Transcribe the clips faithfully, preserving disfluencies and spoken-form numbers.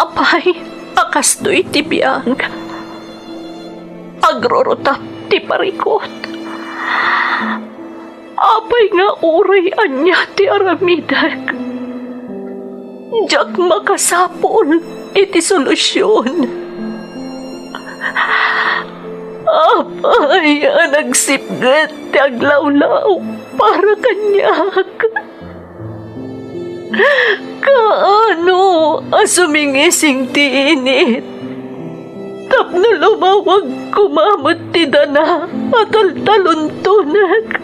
Apay a kastoy ti biag? Agrurutap ti parikut. Apay nga uray ania ti aramidek, diak makasapul iti solusion. Apay a nagsipget ti aglawlaw para kaniak? Kaano a sumingising ti init tapno lumawag koma met ti dana a taltaluntonek?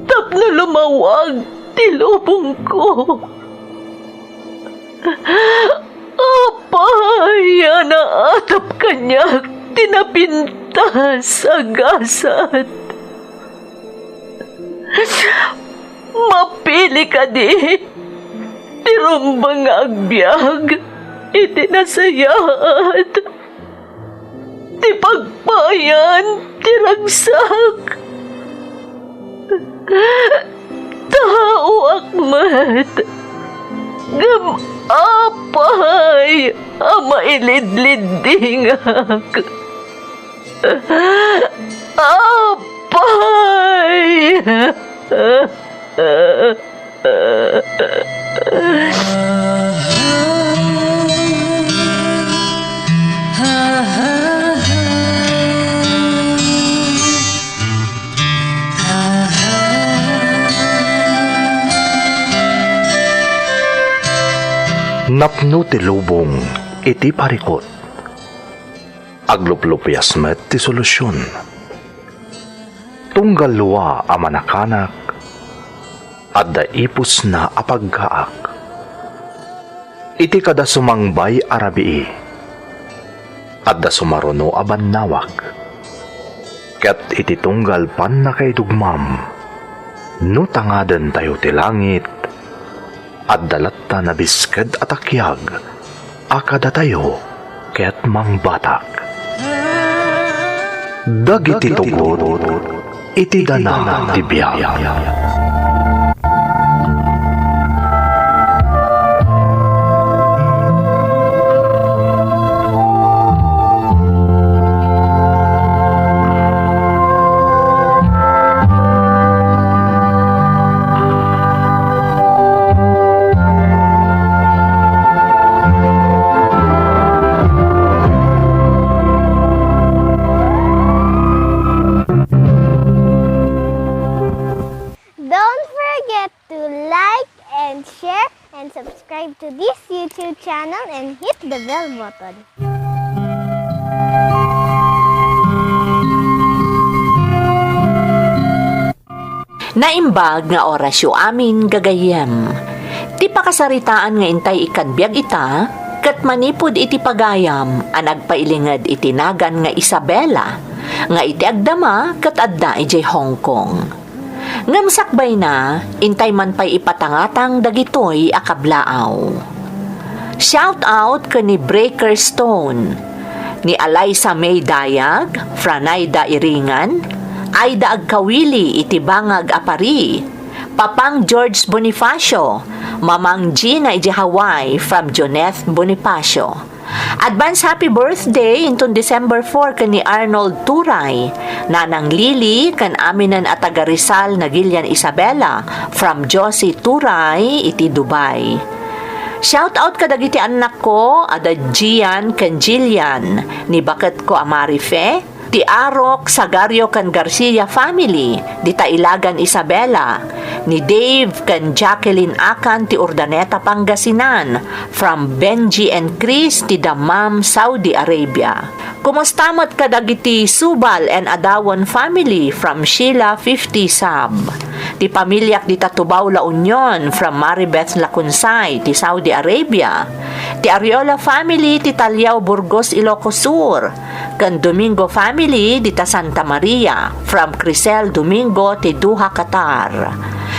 Tapno lumawag ti lubongko. Apay a naatap kaniak ti napintas a gasat? Mapili kadi ti rumbeng nga agbiag iti nasayaat? Ti pagpayan ti ragsak. Taoak met. Ngem apay a mailidliddingak? Apay! Napno ti lubong iti parikut. Agluplupias met ti solusion. Tunggal lua a manakanak, adda ipusna a paggaak. Iti kada sumangbay a rabii, adda sumaruno a bannawag. Ket iti tunggal pannakaidugmam, no tangadentayo ti langit, adda latta nabisked a takiag a kadatayo ket mangbatak. Dagiti tugot iti dana ti biag. Don't forget to like and share and subscribe to this YouTube channel and hit the bell button. Naimbag nga orasyo amin, gagayyem. Ti pakasaritaan nga intay ikkan biag ita, ket manipud iti pagayam a nagpailinged iti nagan nga Isabela, nga iti agdama ket adda idiay Hong Kong. Ngem sakbayna, intay man pay ipatangatang dagitoy a kablaaw. Shout out ken ni Breaker Stone, ni Alaysa May Dayag, Franaida Iringan, Aida Agkawili iti bangag a Pari, Papang George Bonifacio, Mamang Gina iti Hawaii from Joneth Bonifacio. Advance happy birthday inton December four ken ni Arnold Turay, Nanang Lily, ken aminen a taga Rizal, Nagilian Isabela, from Josie Turay iti Dubai. Shout out kadagiti annakko, ada Gian ken Jillian, ni baketko a Marife, ti Arok, Sagario ken Garcia family, dita Ilagan Isabela, ni Dave ken Jacqueline Akan ti Urdaneta, Pangasinan, from Benji and Chris ti Dammam, Saudi Arabia. Kumusta met kadagiti Subal and Adawon family from Sheila fifty Sab? Ti pamiliak dita Tubao, La Union from Maribeth Lacunsay ti Saudi Arabia. Ti Ariola family ti Taliao, Burgos, Ilocos Sur. Ken Domingo family dita Santa Maria from Crisel Domingo ti Doha, Qatar.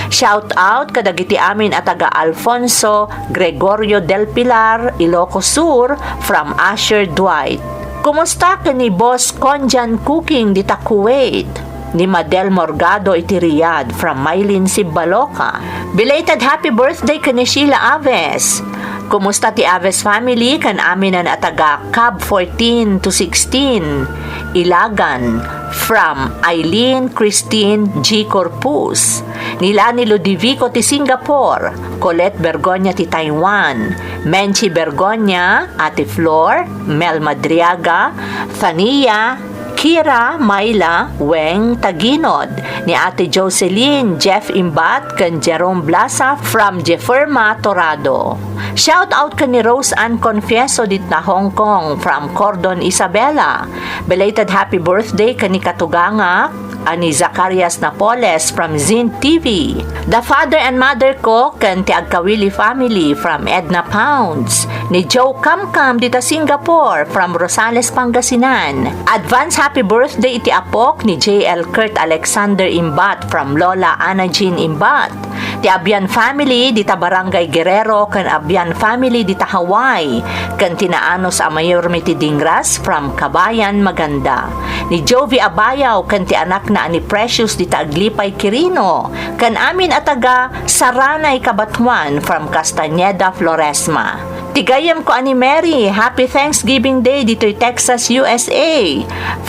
Shout out kadagiti amin a taga Alfonso Gregorio del Pilar, Ilocos Sur, from Asher Dwight. Kumusta ken ni Boss Konjan Cooking dita Kuwait? Ni Madel Morgado iti Riyadh from Mylene Sibbaloca. Belated happy birthday ken ni Sheila Aves. Kumusta ti Aves family ken amin a taga Cab fourteen to sixteen, Ilagan, from Eileen Christine G. Corpus, ni Lani Ludovico ti Singapore, Colette Bergonia ti Taiwan, Menchi Bergonia, Ate Flor, Mel Madriaga, Thania, Kira, Myla, Weng, Taginod, ni Ate Jocelyn, Jeff Imbat, ken Jerome Blasa from Jefferma, Torado. Shout out ken ni Rose Ann Confieso dita Hong Kong from Cordon, Isabela. Belated happy birthday ken ni katugangak a ni Zacarias Napoles from Zin T V. The father and mother ko ken ti Agkawili family from Edna Pounds. Ni Joe Kamkam dita Singapore from Rosales, Pangasinan. Advance happy birthday iti apok ni J L Kurt Alexander Imbat from Lola Ana Jean Imbat. Ti Abian family dita Barangay Guerrero ken Abian family dita Hawaii, ken ti naanos a mayormi ti Dingras from Kabayan, Maganda. Ni Jovi Abayaw ken ti anakna a ni Precious dita Aglipay, Quirino, ken amin a taga Saranay, Cabatuan from Castañeda, Floresma. Ti gayyemko a ni Mary, happy Thanksgiving Day ditoy Texas, U S A.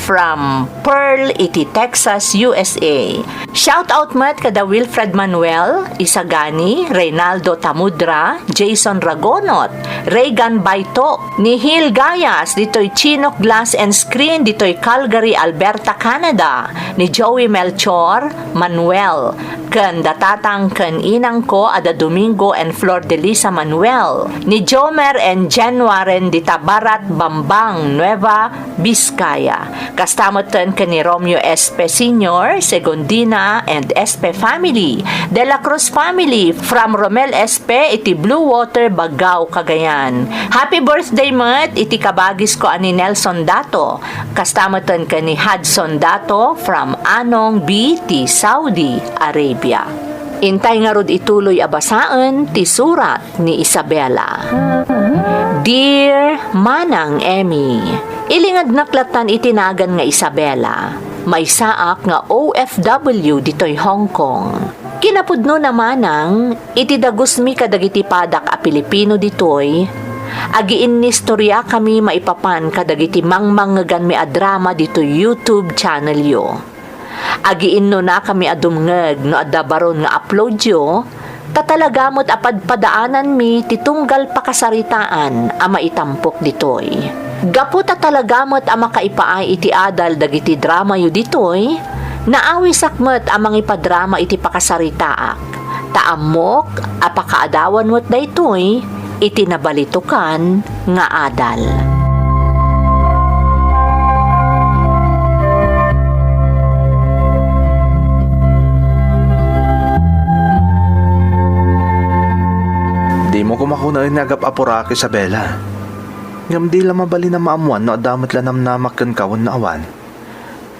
From Pearl iti Texas, U S A. Shout out met kada Wilfred Manuel, Isagani, Reynaldo Tamudra, Jason Ragonot, Reagan Baito, ni Hil Gayas ditoy Chinook Glass and Screen ditoy Calgary, Alberta, Canada, ni Joey Melchor Manuel, ken da tatang ken inangko a da Domingo and Flor de Lisa Manuel, ni Jomer and Jen Warren dita Barat Bambang, Nueva Vizcaya. Kasta metten ken ni Romeo Espe Senior, Segundina, and Espe family, De La Cruz family, from Romel Espe iti Blue Water, Baggao, Cagayan. Happy birthday met iti kabagisko a ni Nelson Dato, kasta metten ken ni Hudson Dato from Anong B ti Saudi Arabia. Intay ngarud ituloy a basaen ti surat ni Isabela. Dear Manang Emmy, ilingednak lattan iti nagan nga Isabela. Maysaak nga O F W ditoy Hong Kong. Kinapudno na manang, iti dagusmi kadagiti padak a Pilipino ditoy, agiinnistoriakami maipapan kadagiti mangmangngeganmi a drama ditoy YouTube channelyo. Agiinnonakami a dumngeg no adda baron nga uploadyo, ta talaga met a padpadaananmi ti tunggal pakasaritaan a maitampok ditoy. Gapu ta talaga met a makaipaay iti adal dagiti dramayo ditoy, naawisak met a mangipadrama iti pakasaritaak, ta ammok a pakaadawan met daytoy iti nabalitokan nga adal. Dimo koma kunaen nga agap-apuraak, Isabela. Ngem di la mabalin a maammoan no adda met la namnamak kenka wenno awan.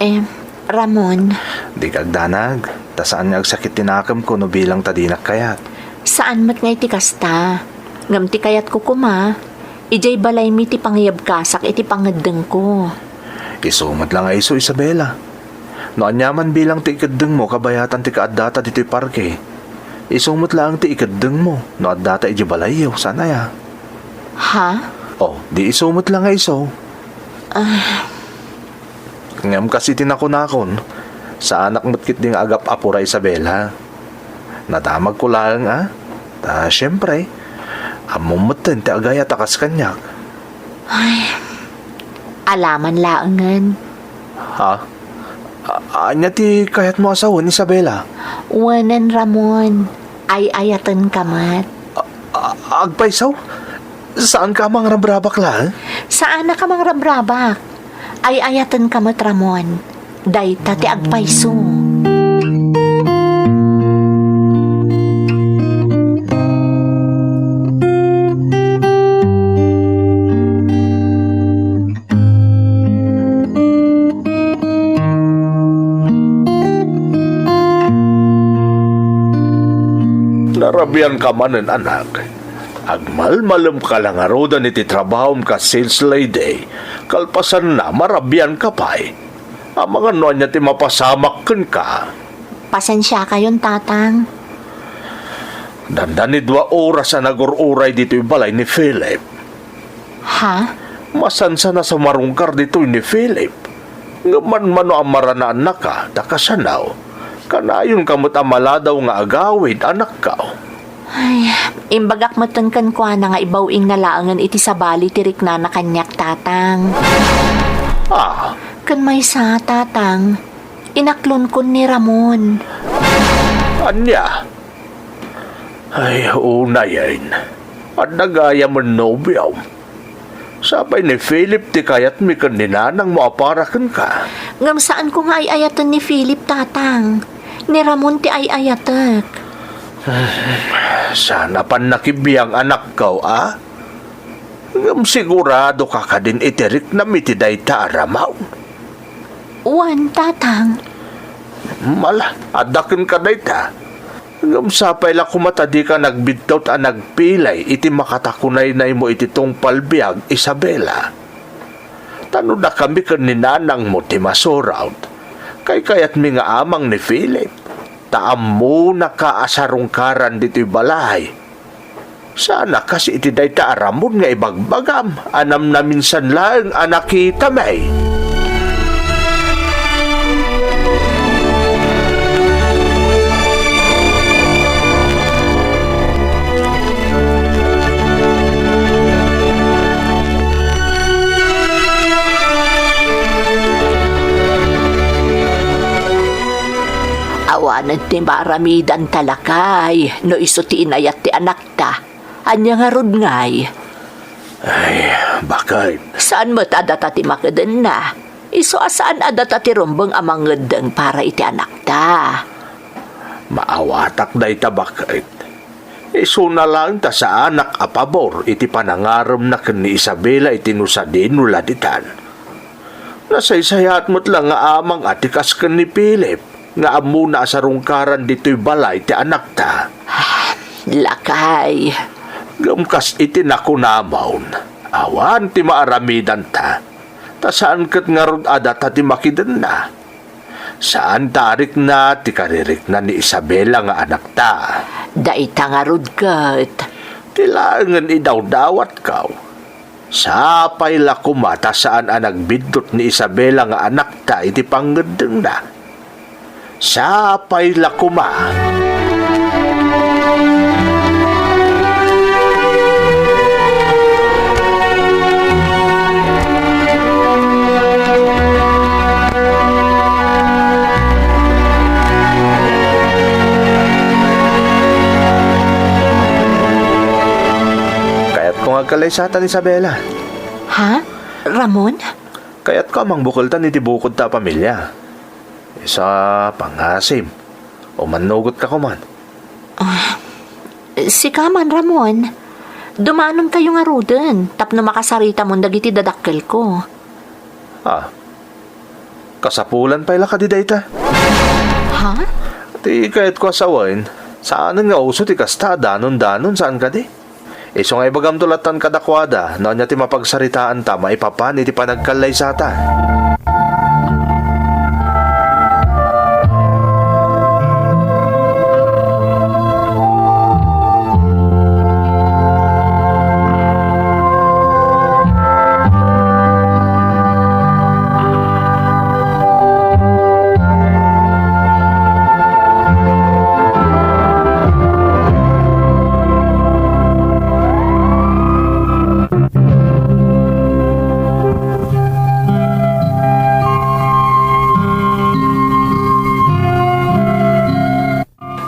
Eh, Ramon. Dika agdanag, ta saan nga agsakit ti nakemko no bilang ta dinak kayat. Saan met nga iti kasta. Ngem ti kayatko koma, idiay balaymi ti pangiyebkasak iti pangeddengko. Isu met la nga isu, Isabela. No aniaman bilang ti ikeddengmo kabayatan ti kaaddata ditoy parke, isu met laeng ti ikeddengmo no addata idiay balayyo, saan aya? Ha? Oh, di isu met la nga isu. Ah. Ngem kas iti nakunakon, saanak met ketdi nga agap-apura, Isabela. Nadamagko laeng a. Ta, siempre, ammom metten ti agayat a kas kaniak. Ay, alaman laengen. Ha? A-, ania ti kayatmo a sawen, Isabela? Wenen, Ramon. Ay-ayatenka met. A-, a-, agpayso? Saanka a mangrabrabak laeng? Saanak a mangrabrabak. Ay-ayatenka met, Ramon. Dayta ti agpayso. Narabianka manen, anak. Agmalmalemka la ngaruden iti trabahom kas sales lady, kalpasanna, marabianka pay. Amangan no ania ti mapasamak kenka. Pasensiakayon, Tatang. Dandani dua oras a nagur-uray ditoy balay ni Philip. Ha? Masansan a sumarungkar ditoy ni Philip. Ngem manmano a maranaannaka, ta kasano? Kanayonka met a maladaw nga agawid, anakko. Ay, imbagak metten kenkuana nga ibaw-ingna laengen iti sabali ti riknana kaniak, Tatang. Ah. Ken maysa, Tatang, inaklonkon ni Ramon. Ania? Ay, unayen. Adda gayamen nobiom. Sapay ni Philip ti kayatmi ken ni nanangmo a para kenka. Ngem saanko nga ay-ayaten ni Philip, Tatang. Ni Ramon ti ay-ayatek. Saan a pannakibiang, anakko, a? Ngem siguradoka kadin iti riknam iti dayta a Ramon? Wen, Tatang. Mala, adda kenka dayta. Ngem sapay la koma ta dika nagbiddut a nagpilay iti makatakunaynaymo iti tungpal biag, Isabela. Ta no dakami ken ni nanangmo ti masurot, kaykayatmi nga amang ni Philip, ta ammonaka a sarungkaran ditoy balay. Saan a kas iti dayta a Ramon nga ibagbagam a namnaminsan laeng a nakitami. Awanen ti maaramidanta, lakay, no isu ti inayat ti anakta. Ania ngarud ngay? Ay, baket. Saan met a data ti makedenna? Isu a saan a data ti rumbeng a mangeddeng para iti anakta. Maawatak dayta, baket. Isuna laeng ta saanak a pabor iti panangaremna ken ni Isabela iti no sadino la ditan. Nasaysayaat met la nga amang a ti kas ken ni Philip nga ammona a sarungkaran ditoy balay ti anakta. Lakay. Ngem kas iti nakunamon, awan ti maaramidanta, ta saan ket ngarud a data ti makidenna. Saan ta a rikna ti karirikna ni Isabela nga anakta. Dayta ngarud ket. Ti laengen idawdawatko. Sapay la koma ta saan a nagbiddut ni Isabela nga anakta iti pangngeddengna. Sapay la koma. Kayatko nga agkallaysatan, Isabela. Ha? Ramon? Kayatko a mangbukeltan iti bukodta a pamilia. Isu a pangasim. Umannugotka koman. Ah, sika man, Ramon. Dumanonkayo ngaruden tapno makasaritamon dagiti dadakkelko. Ah, kasapulan pay la kadi dayta? Ha? Ti kayatko a sawen, saanen nga uso ti kasta a danon-danon, saan kadi? Isu nga ibagamto lattan kadakuada no ania ti mapagsaritaanta maipapan iti panagkallaysata.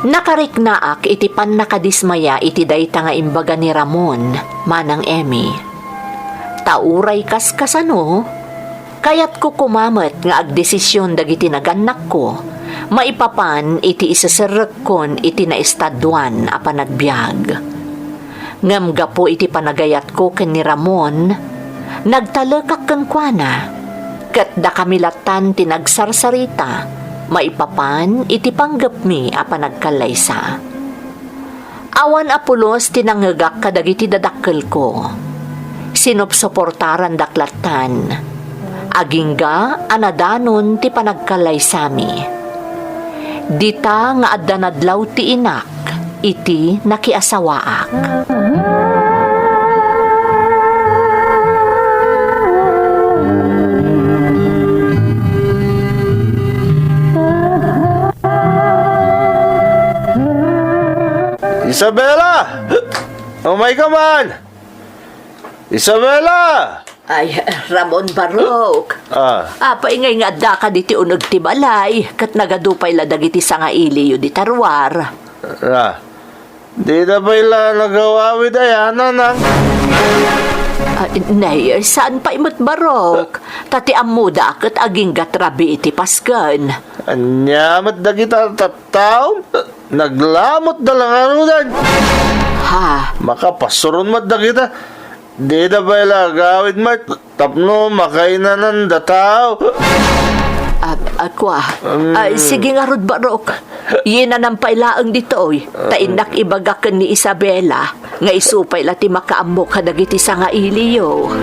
Nakariknaak iti pannakadismaya iti dayta nga imbaga ni Ramon, Manang Emmy. Ta uray kas kasano, kayatko koma met nga agdesisyon dagiti nagannakko maipapan iti iseserrekkon iti naestaduan a panagbiag. Ngem gapu iti panagayatko ken ni Ramon, nagtalekak kenkuana, ket dakami lattan ti nagsarsarita maipapan iti panggepmi a panagkallaysa. Awan a pulos ti nangngegak kadagiti dadakkelko. Sinupsuportarandak lattan. Agingga a nadanon ti panagkallaysami. Dita nga adda nadlaw ti inak, iti nakiasawaak. Isabela! Umay ka man! Isabela! Ay, Ramon Barok. Ah. Apay ngay nga addaka diti uneg ti balay, ket nagadu pay la dagiti sangailiyo dita ruar? Ah. Dida pay la nagawawid aya, Nanang? Ah, nay, saan pay met Barok? Ta ti ammoda ket aginggat rabii ti pasken. Ania met dagita tattaom? Naglamotda la ngaruden. Ha? Makapasuron met dagita. Dida pay la agawid met tapno makainananda tao. Ah, ah, kua. Mm. Ay, sige ngarud, Barok. Yinanam pay laeng ditoy. Ta innak ibaga ken ni Isabela nga isu pay la ti makaammo kadagiti sangailiyo.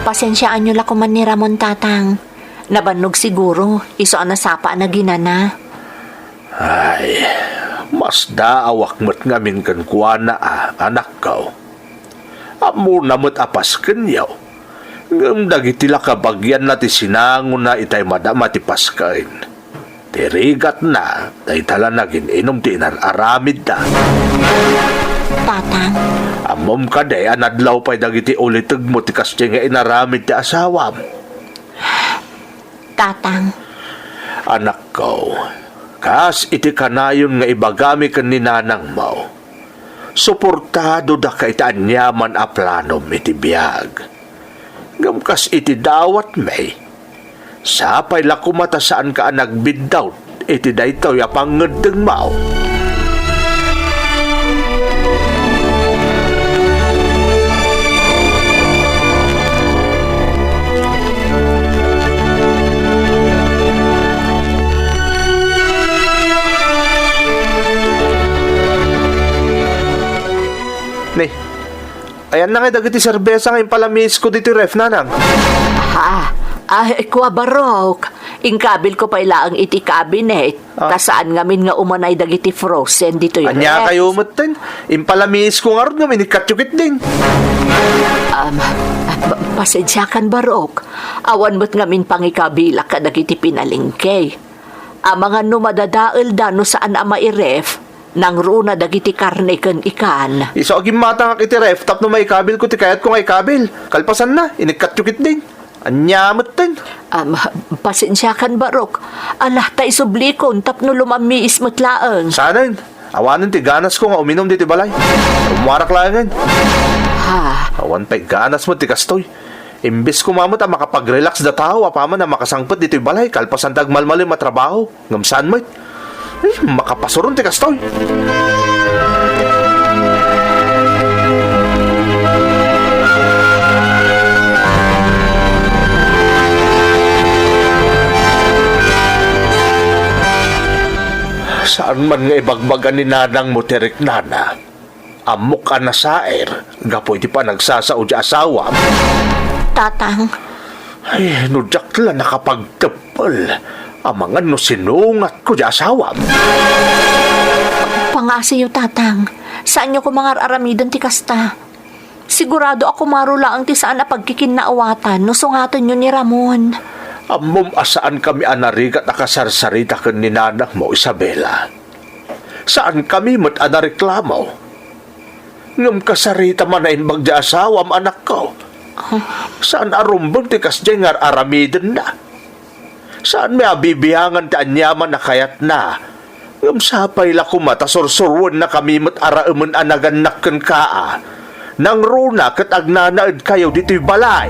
Pasensiaanyo la koman ni Ramon, Tatang. Nabannog siguro, isu a nasapa a naginana. Ay, masdaawak met ngamin kenkuana a, anakko. Ammona met a paskenyo. Ngem dagiti la kabagianna ti sinangona itay madama ti pasken. Ti rigatna, dayta la nagin-inum ti inar-aramidda. Tatang. Ammom kadi a nadlaw pay dagiti ulitegmo ti kasdiay nga inaramid ti asawam? Tatang. Anakko, kas iti kanayon nga ibagami ken ni nanangmo, suportadoda ka iti aniaman a planom iti biag. Ngem kas iti dawatmi, sapay la koma ta saanka a nagbiddut iti daytoy a pangngeddengmo. Ni, ayanna ngay dagiti serbesa nga impalamiisko ditoy ref, nanang? Ah, ay, kua, Barok. Inkabilko pay laeng iti cabinet. Ah. Ta saan ngamin nga umanay dagiti frozen ditoy ref. Ania kayo metten? Impalamiisko ngarud ngem inikkatyo ketdin. Um, pa-, pasensiakan, Barok. Awan met ngamin pangikabilak kadagiti pinalengke. Amangan no madadaelda no saan a mairef, nangruna dagiti karne ken ikan. Isu a gimmatangak iti ref tapno maikabilko ti kayatko nga ikabil. Kalpasanna, inikkatyo ketdin. Ania metten? Am, pasensiakan, Barok. Ala, ta isublikon tapno lumammiis met laeng. Saanen? Awanen ti ganasko nga uminum ditoy balay. Ummuarak laengen. Ha? Awan pay ganasmo ti kastoy. Imbes koma met a makapag-relax da tao apaman a makasangpet ditoy balay kalpasan ti agmalmalem a trabaho. Ngem saan met. Eh, makapasuron ti kastoy. Saan man nga ibagbaga ni nanangmo ti riknana. Ammok a nasair gapu iti panagsasao ti asawam. Tatang. Ay, no diak la nakapagteppel, amangan no sinungatko ti asawam. Pangasiyo, Tatang. Saanyo koma nga ar-aramiden ti kasta. Sigurado a kumaro laeng ti saan a pagkikinnaawatan no sungatenyo ni Ramon. Ammom a saankami a narigat a kasarsarita ken ni nanangmo, Isabela. Saankami met a nareklamo. Ngem kasarita man a naimbag ti asawam, anakko. Saan a rumbeng ti kasdiay nga ar-aramidenna. Saanmi a bibiangan ti aniaman a kayatna. Ngem sapay la koma ta sursuruennakami met a raemen a nagannak kenka a. Nangruna ket agnanaedkayo ditoy balay.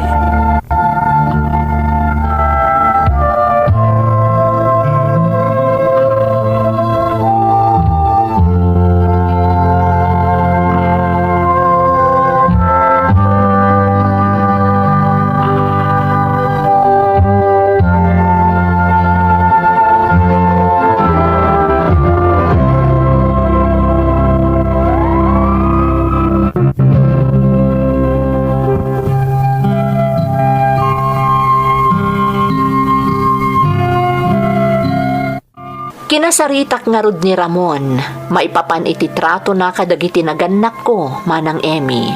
Kinasaritak ngarud ni Ramon maipapan iti tratona kadagiti nagannakko, Manang Emmy.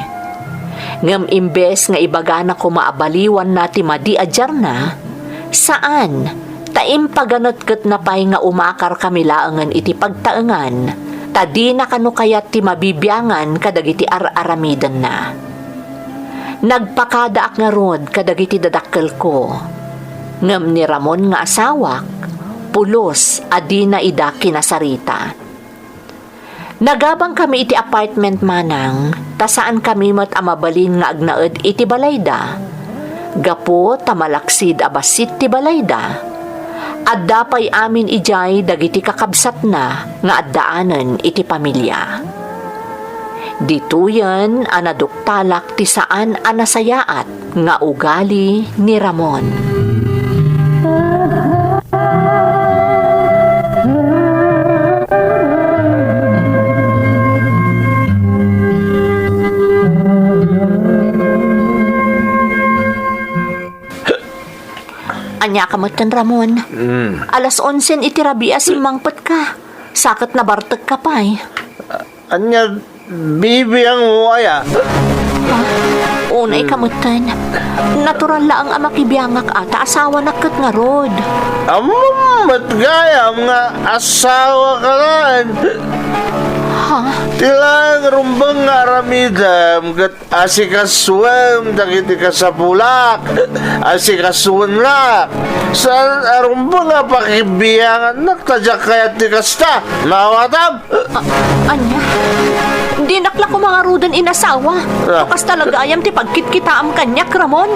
Ngem imbes nga ibagana koma a baliwanna ti madi a diarna, saan, ta impaganetna pay nga umakarkami laengen iti pagtaengan, ta dina kano kayat ti mabibiangan kadagiti ar-aramidenna. Nagpakadaak ngarud kadagiti dadakkelko, ngem ni Ramon nga asawak, pulos a dina ida kinasarita. Nagabangkami iti apartment manang, ta saankami met a mabalin nga agnaed iti balayda. Gapu ta malaksid a bassit ti balayda, adda pay amin idiay dagiti kakabsatna nga addaanen iti pamilia. Ditoyen a naduktalak ti saan a nasayaat nga ugali ni Ramon. Ania ka metten, Ramon? Mm. Alas onsen iti rabii a simmangpetka. Sa ket nabartekka pay. Ania, bibiangmo aya? Ha? Unay ka metten. Natural laeng a makibiangak a ta asawanak ket ngarud. Ammom met gayam nga asawaka laeng. Ha? Ti laeng rumbeng nga aramidem ket asikasuem dagiti kasapulak, asikasuennak. Saan a rumbeng a pakibiangannak ta diak kayat ti kasta. Naawatam? A-, ania? Dinak la koma ngaruden inasawa. Ah. No kasta la gayam ti pagkitkitaam kaniak, Ramon.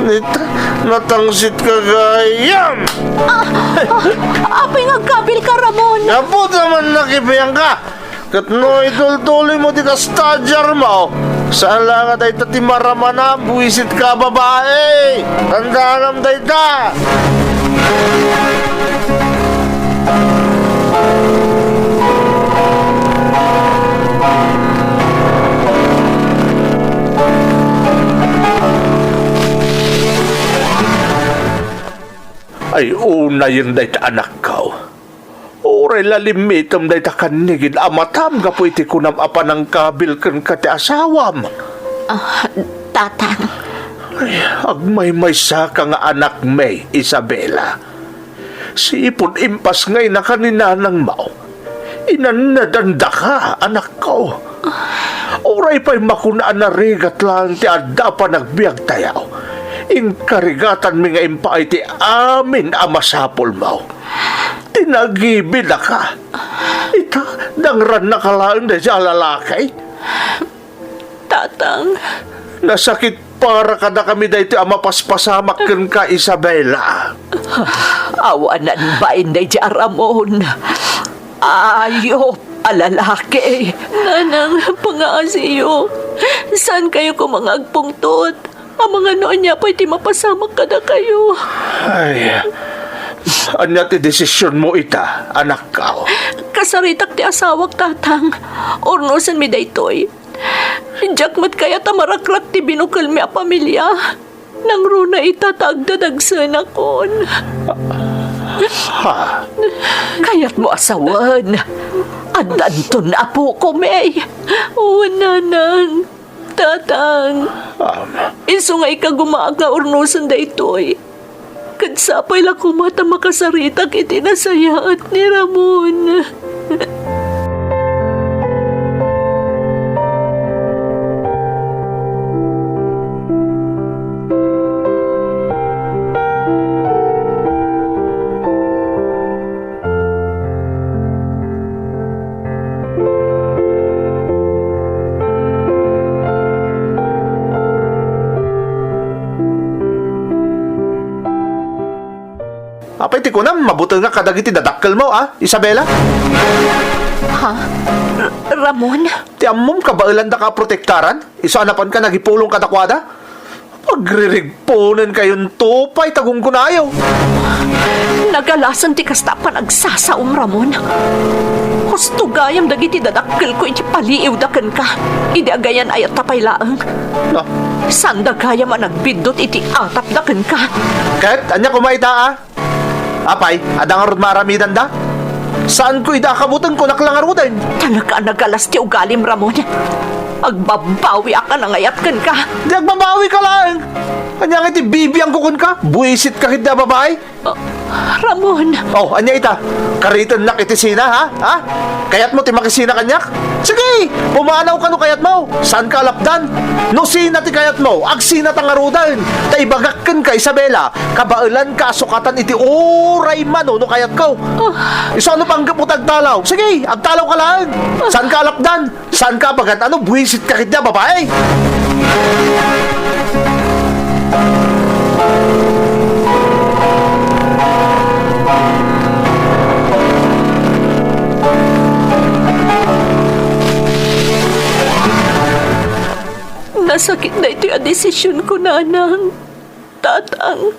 Nit-, natangsit ka gayam. Ah, ah, apay nga agkabil ka, Ramon? Gapu ta man nakibiang ka. Ket no itultuloymo ti kasta a diarmo, saan la nga dayta ti maramana, buisit ka a babai! Tandaanam dayta! Ay, unayen dayta, anakko. Uray la limmitem dayta kannigid a matam gapu iti kunam a panangkabil kenka ti asawam. Ah, Tatang. Ay, agmaymaysaka nga anakmi, Isabela. Sipud impasngaynaka ni nanangmo, inannadandaka, anakko. Uray pay makuna a narigat laeng ti adda a panagbiagtayo, inkarigatanmi nga impaay ti amin a masapulmo. Ti nagibidaka. Ita, dangrannaka laeng daydiay a lalaki. Tatang. Nasakit para kadakami daytoy a mapaspasamak kenka, Isabela. Awanan bain daydiay a Ramon. Ayop a lalaki. Nanang, pangaasiyo. Saankayo koma nga agpungtot? Amangan no ania pay ti mapasamak kadakayo. Ay, ania ti desisionmo ita, anakko? Kasaritak ti asawak, Tatang. Urnosenmi daytoy. Diak met kayat a marakrak ti binukelmi a pamilia. Nangruna ita ta agdadagsenakon. Ha? Kayatmo a sawen, addanton apokomi. Wen, nanang, tatang. Am. Isu nga ikagumaak nga urnosen daytoy. Ket sapay la koma ta makasaritak iti nasayaat ni Ramon. Apay ti kunam, mabutengak kadagiti dadakkelmo, a, Isabela? Ha? R-, Ramon? Ti ammom, kabaelandaka a protektaran? Isu a napanka nagipulong kadakuada? Agririgponenkayon to pay ta gunggonayo. Nagalasen ti kasta a panagsasaom, Ramon. Husto gayam dagiti dadakkelko iti paliiwda kenka idi agayan-ayatta pay laeng. No? Saanda gayam a nagbiddut iti atapda kenka. Ket ania koma ita, a? Apay, adda ngarud maaramidanda? Saanko ida a kabuteng, kunak la ngaruden. Talaga a nagalas ti ugalim, Ramon. Agbabawiak a nangayat kenka. Di agbabawika laeng. Ania ngay ti bibiangko kenka? Buisitka ketdi a babai? Ah, Ramon. Oh, ania ita? Karitennak iti sina, ha? Ha? Kayatmo ti makisina kaniak? Sige, pumanawka no kayatmo. Saanka a lapdan? No sina ti kayatmo, agsinata ngaruden. Ta ibagak kenka, Isabela, kabaelanka a sukatan iti uray mano no kayatko. Ah. Isu a no panggepmo ti agtalaw? Sige, agtalawka laeng. Saanka a lapdan? Saanka a bagan-ano? Buisitka ketdi a babai? Nasakit daytoy a desisionko, nanang, tatang.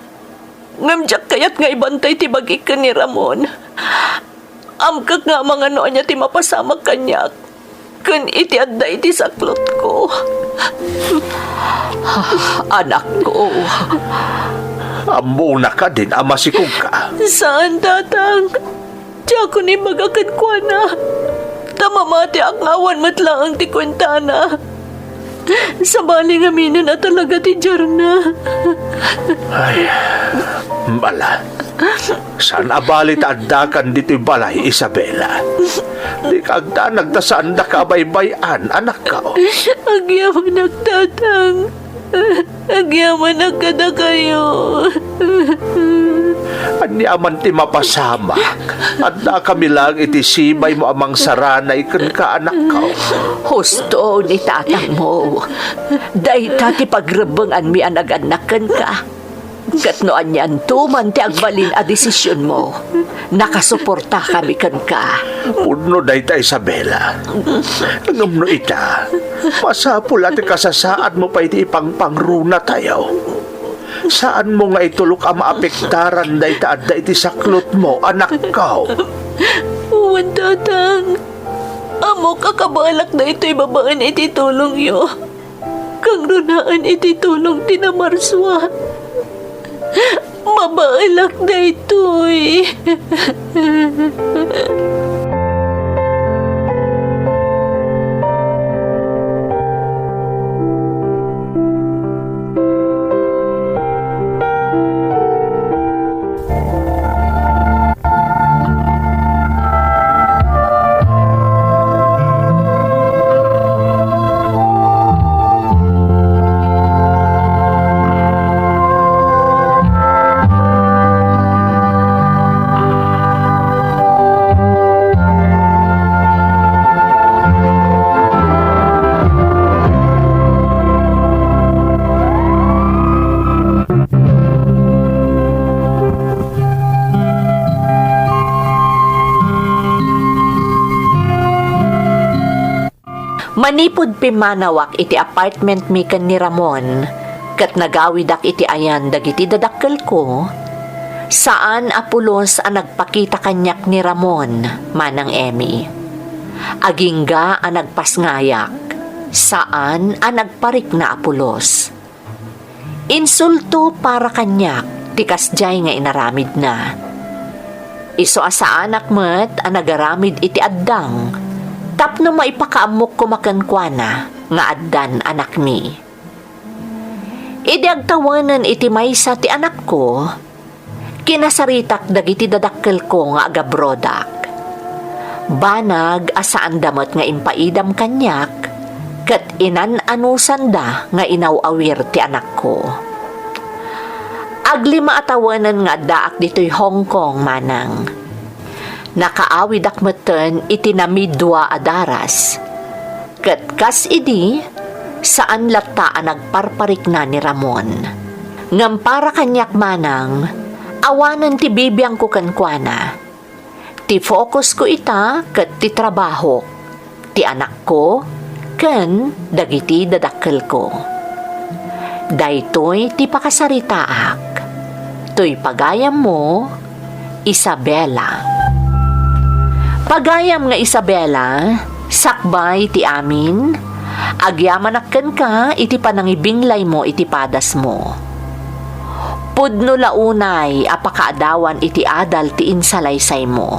Ngem diak kayat nga ibantay ti bagik ken ni Ramon. Ammok nga amangan no ania ti mapasamak kaniak ken iti adda iti saklotko. Anakko. Ammona kadin a masikogka? Saan, tatang. Diakon ibaga kenkuana. Ta mamatiak nga awan met laeng ti kuentana. Sabali ngaminen a talaga ti diarna. Ay, bala. Saan a bali ta addakan ditoy balay, Isabela. Dika agdanag ta saandaka a baybay-an, anakko. Agyamanak, tatang. Agyamanak kadakayo. Ania man ti mapasamak? Addakami laeng iti sibaymo a mangsaranay kenka, anakko. Husto ni tatangmo. Dayta ti pagrebbenganmi a nagannak kenka. Ket no anianto man ti agbalin a desisionmo, nakasuportakami kenka. Pudno dayta, Isabela. Ngem no ita, masapul a ti kasasaadmo pay ti ipangpangrunatayo. Saanmo nga itulok a maapektaran dayta adda iti saklotmo, anakko. Wen, tatang. Ammok a kabaelak daytoy babaen iti tulongyo. Kangrunaen iti tulong ti namarsua. Mabaelak daytoy. Manipud pimmanawak iti apartmentmi ken ni Ramon, ket nagawidak iti ayan dagiti dadakkelko, saan a pulos a nagpakita kaniak ni Ramon, Manang Emmy. Agingga a nagpasngayak, saan a nagparikna a pulos. Insulto para kaniak ti kasdiay nga inaramidna. Isu a saanak met a nagaramid iti addang tapno maipakaammok koma kenkuana nga addan anakmi. Idi agtawenen iti maysa ti anakko, kinasaritak dagiti dadakkelko nga agabrodak. Banag a saanda met nga impaidam kaniak, ket inan-anusanda nga inaw-awir ti anakko. Aglima a tawenen nga addaak ditoy Hong Kong, Manang. Nakaawidak metten iti namidua a daras. Ket kas idi, saan latta a nagparparikna ni Ramon. Ngem para kaniak, Manang, awanen ti bibiangko kenkuana. Ti fokusko ita ket ti trabahok, ti anakko, ken dagiti dadakkelko. Daytoy ti pakasaritaak. Toy pagayammo, Isabela. Pagayam nga Isabela, sakbay ti amin, agyamanak kenka iti panangibinglaymo iti padasmo. Pudno la unay a pakaadawan iti adal ti insalaysaymo.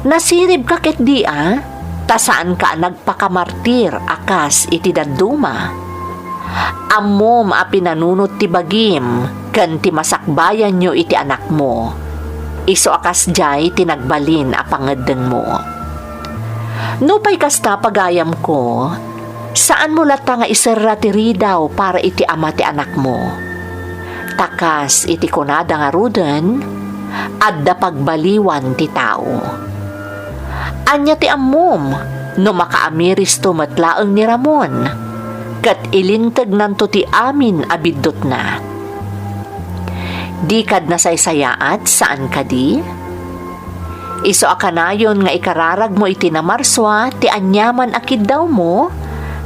Nasiribka ketdi a, ta saanka a nagpakamartir a kas iti dadduma. Ammom a pinanunot ti bagim ken ti masakbayanyo iti anakmo. Isu a kasdiay ti nagbalin a pangeddengmo. Nupay kasta, pagayamko, saanmo latta nga iserra ti ridaw para iti ama ti anakmo. Ta kas iti kunada ngaruden, adda pagbaliwan ti tao. Ania ti ammom no makaamiristo met laeng ni Ramon, ket ilintegnanto ti amin a biddutna? Dikad nasaysayaat, saan kadi? Isu a kanayon nga ikararagmo iti namarsua ti aniaman a kiddawmo,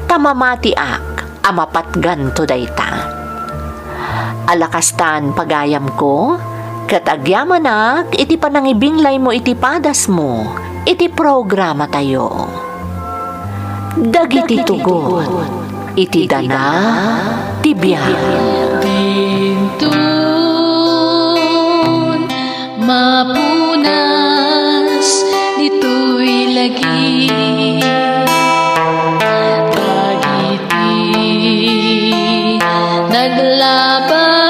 ta mamatiak a mapatganto dayta. Ala kastan, pagayamko, ket agyamanak iti panangibinglaymo iti padasmo iti programatayo. Dagiti tugot iti dana ti biag. Dintun mapunas ditoy lagi. Dagiti naglaban